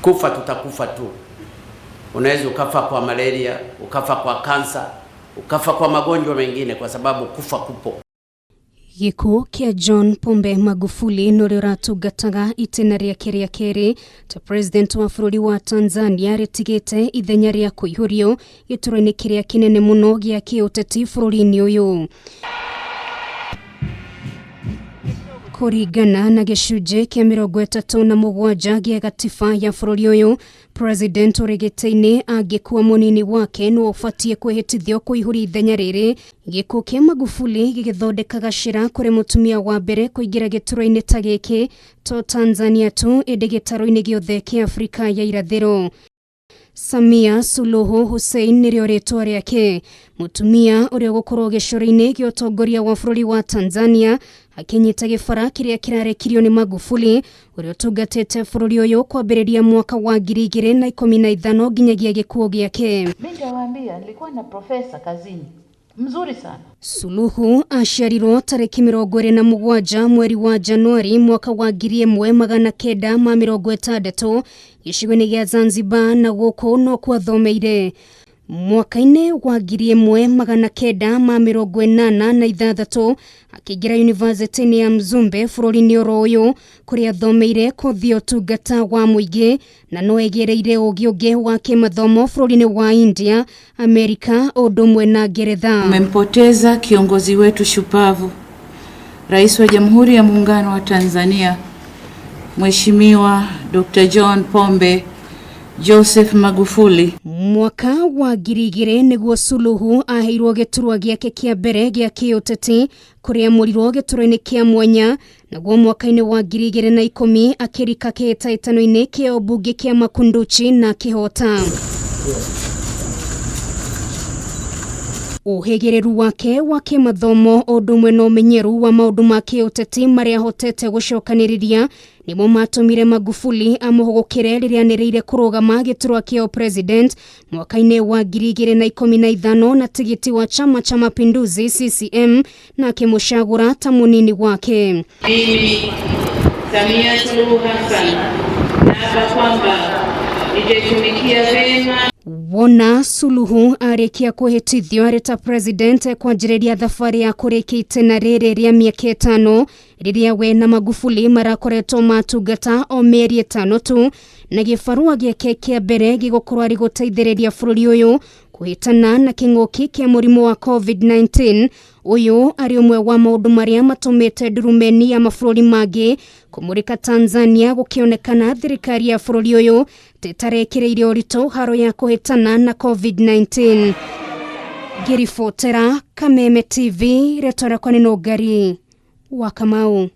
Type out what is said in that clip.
Kufa tutakufa tu. Unaweza ukafa kwa malaria, ukafa kwa kansa, ukafa kwa magonjwa mengine, kwa sababu kufa kupo. Gĩkuũ kĩa John Pombe Magufuli nĩ ũrĩa ũratungataga itĩna rĩake rĩa kerĩ ta president wa bũrũri wa Tanzania rĩtigĩte ithenya rĩa kũihũrio gĩturwa-inĩ kĩrĩa kĩnene mũno gĩa kĩũteti bũrũri-inĩ ũyũ. Kũringana na gĩcunjĩ kĩa 37 gĩa gatiba ya bũrũri ũyũ, president ũrĩ gĩtĩ-inĩ angĩkua mũnini wake nĩwe ũbatiĩ kwĩhĩtithio kũihũria ithenya rĩrĩ. Gĩkuũ kĩa Magufuli gĩgĩthondeka gacĩra kũrĩ mũtumia wa mbere kũingĩra gĩturwa-inĩ ta gĩkĩ to Tanzania tu ĩndĩ gĩtarũ-inĩ gĩothe kĩa Afrika ya irathĩro. Samia Suluhu Hussein nĩrĩo rĩtwa rĩake, mũtumia ũrĩa ũgũkorwo gĩcũrĩ-inĩ gĩa ũtongoria wa bũrũri wa Tanzania akĩnyita gĩbara kĩrĩa kĩrarekirio nĩ Magufuli ũrĩa ũtungatĩte bũrũri ũyũ kwambĩrĩria mwaka wa 2015 nginyagia gĩkuũ gĩake. Mimi nitawaambia, nilikuwa na profesa kazini mzuri sana. Suluhu aciarirwo tarĩki 27 mweri wa Januari mwaka wa 1960 gĩcigo-inĩ gĩa Zanzibar na gũkũ no kwathomeire. Mwaka-inĩ wa 1986 akĩingĩra yunivasĩtĩ-inĩ ya Mzumbe bũrũri-inĩ oro ũyũ kũrĩa athomeire kothi ya ũtungata wa mũingĩ na no egereire ũgĩ ũngĩ wa kĩmathomo bũrũri-inĩ wa India, Amerika ũndũ ũmwe na Ngeretha. Tumempoteza kiongozi wetu shupavu, Rais wa Jamhuri ya Muungano wa Tanzania, Mheshimiwa Dr. John Pombe Joseph Magufuli. Mwaka wa 2000 nĩguo Suluhu aheirwo gĩturwa gĩake kĩa mbere gĩa kĩũteti kũrĩa amũrirwo gĩturwa-inĩ kĩa mwanya, naguo mwaka-inĩ wa 2010 akĩrika kĩhĩtahĩtano-inĩ kĩa ũmbunge kĩa Makunduchi na akĩhota. Ũhĩgĩrĩru wake wa kĩmathomo ũndũ ũmwe na ũmenyeru wa maũndũ ma kĩũteti marĩa ahotete gũcokanĩrĩria nĩmo matũmire Magufuli amũhũgũkĩre rĩrĩa anĩrĩire kũrũgama gĩturwa kĩa president mwaka-inĩ wa 2015 na tigiti wa Chama cha Mapinduzi CCM na akĩmũcagũra ta mũnini wake. Mimi Samia Suluhu Hassan naapa kwamba nitaitumikia vema. Wona Suluhu arĩkia kwĩhĩtithio arĩ ta president kwanjĩrĩria thabarĩ ya kũrĩkia itĩna rĩrĩ rĩa mĩaka 5 rĩrĩa we na Magufuli marakoretwo matungata o mĩeri 5 tu, na gĩbarũa gĩake kĩa mbere gĩgũkorwo arĩ gũteithĩrĩria bũrũri ũyũ kũhĩtana na kĩng'ũki kĩa mũrimũ wa COVID-19. Ũyũ arĩ ũmwe wa maũndũ marĩa matũmĩte ndurumeni ya mabũrũri mangĩ kũmũrĩka Tanzania gũkĩonekana thirikari ya bũrũri ũyũ tĩtarekĩrĩire ũritũ haro ya kũhĩtana na COVID-19. Ngĩribotera Kameme TV, rĩtwa rĩakwa nĩ Nũngari wa Kamau.